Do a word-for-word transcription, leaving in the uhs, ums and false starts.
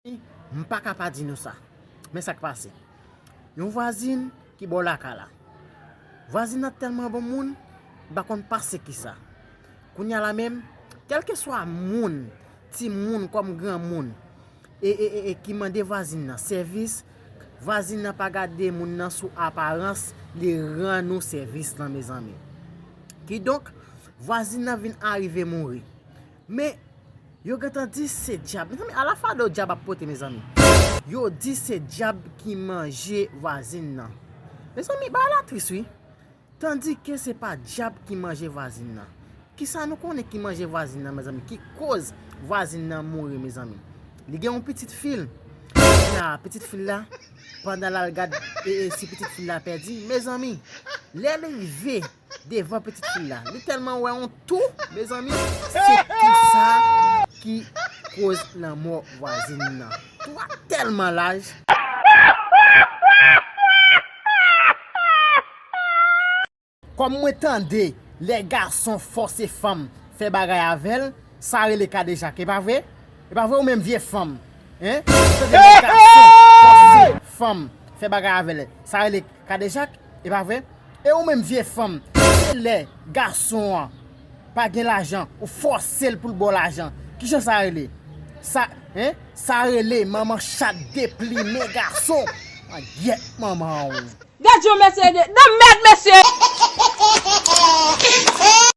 M pa ka pa di nou sa. Men sa k pase. Yon vwazin ki bò lakay la. Vwazin nan tèlman bon moun, m pa konn pase ki sa. Kounye a la menm, kèlkeswa moun, timoun kòm granmoun, e, e, e, e ki mande vwazin nan sèvis, vwazin nan pa gade moun nan sou aparans, li rann ou sèvis lan, mezanmi. Kidonk, vwazin nan vin arive mouri. Men, yo gentan di se dyab. Mezanmi, ala fado dyab ap pote, mezanmi. Yo di se dyab ki manje vwazin nan. Mezanmi, bagay la tris, wi. Tandike se pa dyab ki manje vwazin nan. Kisa nou konnen ki manje vwazin nan, mezanmi? Ki koz vwazin nan mouri, mezanmi? Li gen yon pitit fi l. Kounye a, pitit fi l la, pandan l al gad e, e, si pitit fi l la pèdi, mezanmi, lè l rive devan pitit fi l la, li tèlman wè yon tou, mezanmi, se tou sa ki koz lanmò vwazin nan. Tou a tèlman laj. Kòm mwen tande lè gason fòse fanm fè bagay avè l, sa rele kadejak, e pa vre? E pa vre ou menm vye fanm? Hein? Ou tande lè gason fòse fanm fè bagay avè l, sa rele kadejak, e pa vre? E ou menm vye fanm, se lè gason an pa gen lajan, ou fòse l pou l ba w lajan. Kijan sa rele? Sa, hein? Sa rele manman chat deplimen gason. An gyèt manman w. Gad yon mesye de, de mèd mesye.